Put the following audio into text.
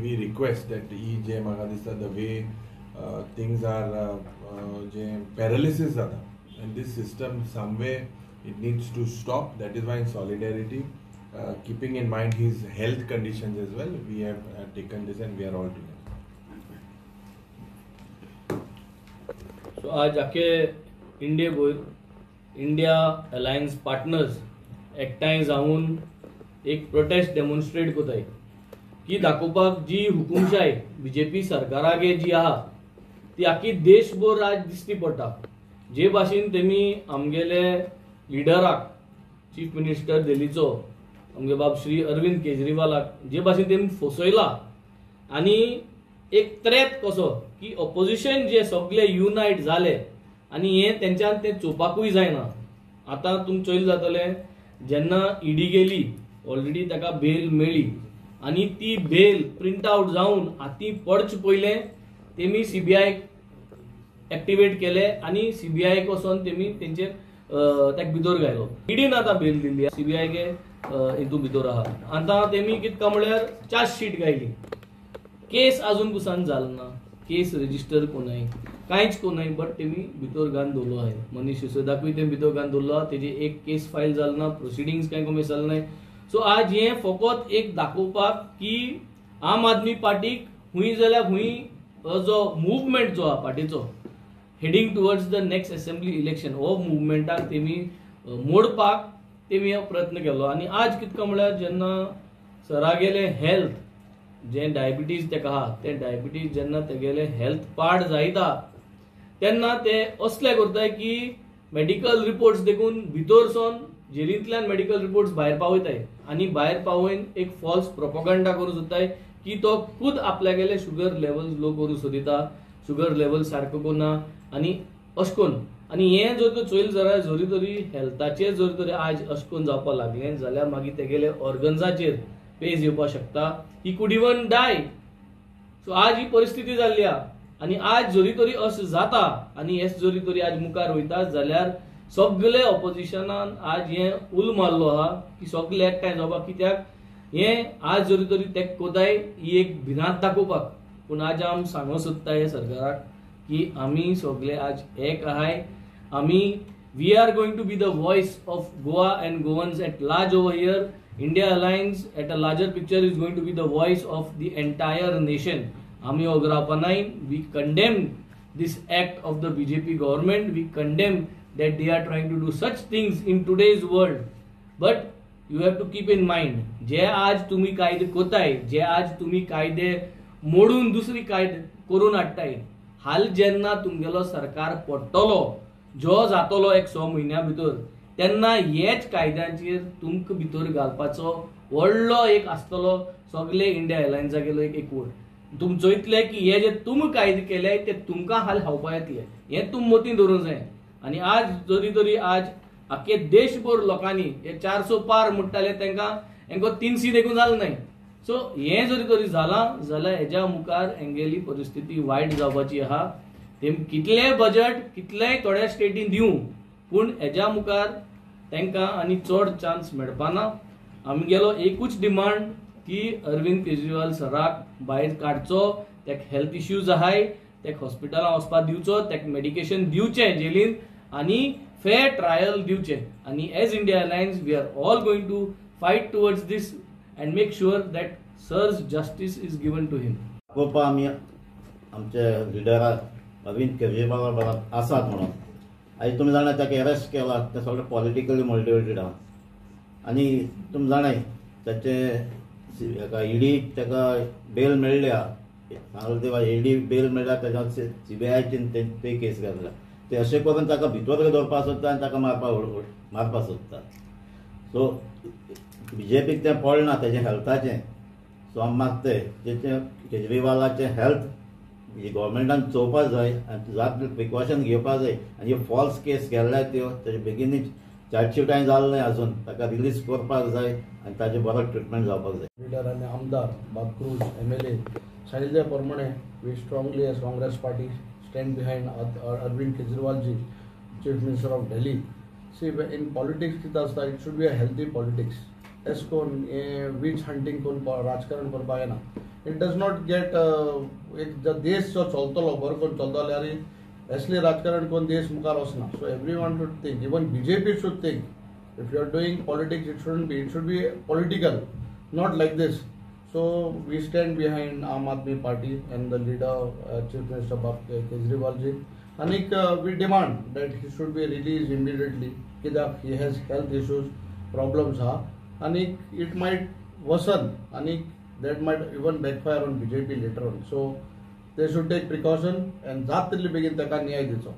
we request that ही जे म्हाका दिसता the way things are J paralysis जाता and this system some way it needs to stop. That is why in solidarity, keeping in mind his health conditions as well, we have taken this and we are all together. So आज आखे इंडिये वयर India alliance partners एकठांय जावन एक protest demonstrate कोताय की दाखोवपाक जी हुकुमशाय बीजेपी सरकारागे जी आहा ती आखी देशभर आज दिश्टी पडटा. जे भाशेन तेमी आमगेले लिडराक चीफ मिनिस्टर दिल्लीचो आमगे बाब श्री अरविंद केजरीवालाक जे भाशेन तेमी फसयला आनी एक थ्रेट कसो की ऑपोजिशन जे सगळे युनायट जाले आनी हे तेंच्यान तें चोवपाकूय जायना. आतां तुमी चोयल जातलें जेन्ना ईडी गेली ऑलरेडी ताका बेल मेळ्ळी आनी ती बेल प्रिंट आउट जावन हाती पडचे पयलें तेमी सीबीआयक एक्टिवेट केले आनी सीबीआयक वचोन तेमी तेंचेर ताका भितर घायलो. ईडीन आतां बेल दिल्ली सीबीआयके हितून भितर आहा. आतां तेमी कितें काय म्हळ्यार चार्जशीट घायली. केस अजून कुसान जाल ना, केस रजिस्टर कोनाय कांयच कोनाय, बट तेमी भितर घालून दवरलो आहाय. मनीष सिसोदाकूय तेमी भितर घालून दवरलो आहा. तेजी एक केस फायल जाल ना, प्रोसिडिंग्स कांय कमी जाल नाय. सो आज हें फकत एक दाखोवपाक की आम आदमी पार्टीक हुंय जाल्यार हुंय जो मुवमेंट जो आहा पार्टीचो heading towards the next assembly election हो मुवमेंटाक तेमी मोडपाक तेमी हो प्रयत्न केलो. आनी आज कितको म्हळ्यार जेन्ना सरागेले हेल्थ जें डायबिटीज तेका आहा तें डायबिटीज जेन्ना तेगेले हेल्थ पाड जायता तेन्ना ते असले करताय की मेडिकल रिपोर्ट्स देखून भितर सोन जेलींतल्यान मेडिकल रिपोर्ट्स भायर पावयताय आनी भायर पावोवन एक फॉल्स प्रोपोगंडा करूं सोदताय की तो खूद आपल्यागेले शुगर लेवल लो करूं सोदिता, शुगर लेवल सारको कोना आनी अशें करून. आनी हें जर तर चोयल जाल्यार जरी तरी हेल्थाचेर जर तरी आज अशें करून जावपाक लागलें जाल्यार मागीर तेगेले ऑर्गन्साचेर पेज येवपाक शकता. He could even die. So आज ही परिस्थिती जाल्ली आहा आनी आज जरी तरी अशें जाता आनी हें जरी तरी आज मुखार वयता जाल्यार सगळे ऑपोजिशनान आज हें उल मारलो आहा की सगळे एकठांय जावपाक. कित्याक हें आज जरी तरी ते कोताय ही एक भिरांत दाखोवपाक. पूण आज आम सांगूंक सोदता हे सरकाराक की आमी सगळे आज एक आहाय. आमी we are going to be the voice of Goa and Goans at large over here. India Alliance at a larger picture is going to be the voice of the entire nation. आमी ओगरावपा नाय. We condemn this act of the BJP government. We condemn that they are trying to do such things in today's world. But you have to keep in mind, जे आज तुम्ही कायदे कोताय, जे आज तुम्ही कायदे मोडून दुसरी कायदे करून हाडटाय, हाल जेन्ना तुमगेलो सरकार पडटलो जो जातलो एक 6 म्हयन्या भितर तेन्ना हेच कायद्यांचेर तुमकां भितर घालपाचो व्हडलो एक आसतलो सगळे इंडिया अलायन्सा गेलो एक एकवट. तुम चोयतले की हे जे तुमी कायदे केले ते तुमकां हाल खावपा येतले हें तुम मतीन दवरूंक जाय. आनी आज जरी तरी आज आख्खे देशभर लोकांनी हे 400 पार म्हणटाले तांकां हेंको 300 देखून जालें न्हय. सो हें जरी तरी जालां जाल्यार हेज्या मुखार हेंगेली परिस्थिती वायट जावपाची आहा. ते कितलेय बजट कितलेय थोड्या स्टेटीन दिवं पूण हेज्या मुखार तांकां आनी चड चान्स मेळपाना. आमगेलो एकूच डिमांड की अरविंद केजरीवाल सराक भायर काडचो. ताका हेल्थ इश्यूज आहाय, ताका हॉस्पिटलां वचपाक दिवचो, ताका मेडिकेशन दिवचें जेलीन आनी फेर ट्रायल दिवचें. आनी as India Alliance we are all going to fight towards this and make sure that sir's justice is given to him. दाखोवपा आमी आमचे लिडराक अरविंद केजरीवाल बरोबर आसात म्हणून. आयज तुमी जाणा ताका अरेस्ट केला, तें सगळें पॉलिटिकली मोटिवेटेड आहा. आनी तुमी जाणाय ताचे हेका ईडी ताका बेल मेळ्ळ्या, सांगले तेवा ईडी बेल मेळ्ळ्या, ताच्या सीबीआयचेन ते केस घातल्या. ते अशें करून ताका भितर दवरपाक सोदता आनी ताका मारपाक सोदता. सो बीजेपीक तें पडना तेजें हेल्थाचें. सो आमी मागताय तेचें केजरीवालाचें हेल्थ गव्हर्मेंटान चोवपाक जाय आनी जात प्रिकॉशन घेवपाक जाय. आनी फॉल्स केस केल्ल्या त्यो तेजे बेगीनूच चार्जशीटाय जालें न्हय आजून, ताका रिलीज करपाक जाय आनी ताजें बरो ट्रिटमेंट जावपाक जाय. लिडर आनी आमदार बाब क्रूज MLA सांगिल्ल्या प्रमाणे we strongly as Congress party stand behind Arvind Kejriwal ji, chief minister of Delhi. See in politics कितें आसता, it should be a healthy politics. एश कोन हें वीच हंटींग कोन राजकारण करपाक येना. It does not get एक देश जो चलतलो बरो करून चलतलो जाल्यार असले राजकारण करून देश मुखार वचना. So everyone should think, even BJP should think, if you are doing politics it should be, it should be political, not like this. So we stand behind Aam Aadmi Party and the leader Chief Minister Kejriwal ji. आनीक we demand that he should be release immediately, कित्याक he has health issues, problems आहा आनीक it might worsen आनीक that might even backfire on BJP later on. So they should take precaution and जात तितले बेगीन ताका न्याय दिवचो.